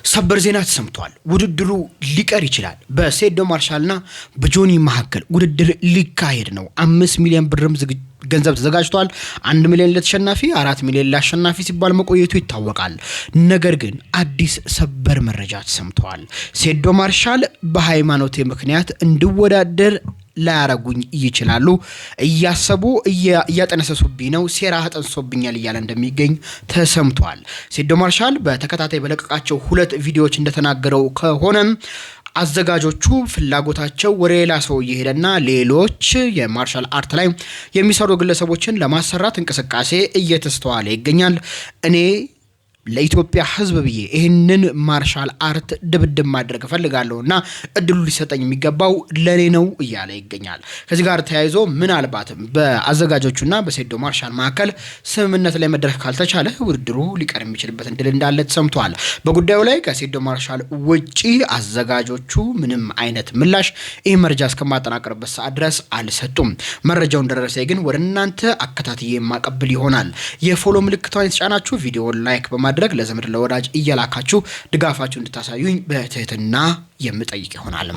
ሰበር ዜና ተሰምቷል። ውድድሩ ሊቀር ይችላል። በሴዶ ማርሻልና በጆኒ መካከል ውድድር ሊካሄድ ነው። 5 ሚሊዮን ብርም ገንዘብ ተዘጋጅቷል። 1 ሚሊዮን ለተሸናፊ፣ 4 ሚሊዮን ለአሸናፊ ሲባል መቆየቱ ይታወቃል። ነገር ግን አዲስ ሰበር መረጃ ተሰምተዋል። ሴዶ ማርሻል በሃይማኖቴ ምክንያት እንድወዳደር ላያረጉኝ ይችላሉ፣ እያሰቡ እያጠነሰሱብኝ ነው፣ ሴራ ተጠንስሶብኛል እያለ እንደሚገኝ ተሰምቷል። ሴዶ ማርሻል በተከታታይ በለቀቃቸው ሁለት ቪዲዮዎች እንደተናገረው ከሆነም አዘጋጆቹ ፍላጎታቸው ወደ ሌላ ሰው እየሄደና ሌሎች የ martial art ላይ የሚሰሩ ግለሰቦችን ለማሰራት እንቅስቃሴ እየተስተዋለ ይገኛል። እኔ ለኢትዮጵያ ሕዝብ ብዬ ይህንን martial art ድብድብ ማድረግ እፈልጋለሁ እና እድሉ ሊሰጠኝ የሚገባው ለእኔ ነው እያለ ይገኛል። ከዚህ ጋር ተያይዞ ምናልባትም በአዘጋጆቹና በሴዶ ማርሻል መካከል ስምምነት ላይ መድረስ ካልተቻለ ውድድሩ ሊቀር የሚችልበት እድል እንዳለ ተሰምቷል። በጉዳዩ ላይ ከሴዶ ማርሻል ውጪ አዘጋጆቹ ምንም አይነት ምላሽ ይህ መረጃ እስከማጠናቀርበት ሰዓት ድረስ አልሰጡም። መረጃው እንደደረሰ ግን ወደ እናንተ አከታትዬ የማቀብል ይሆናል። የ follow ምልክቷን የተጫናችሁ ቪዲዮ like በማድረግ ለዘመድ ለወዳጅ እየላካችሁ ድጋፋችሁ እንድታሳዩኝ በትህትና የምጠይቅ ይሆናል።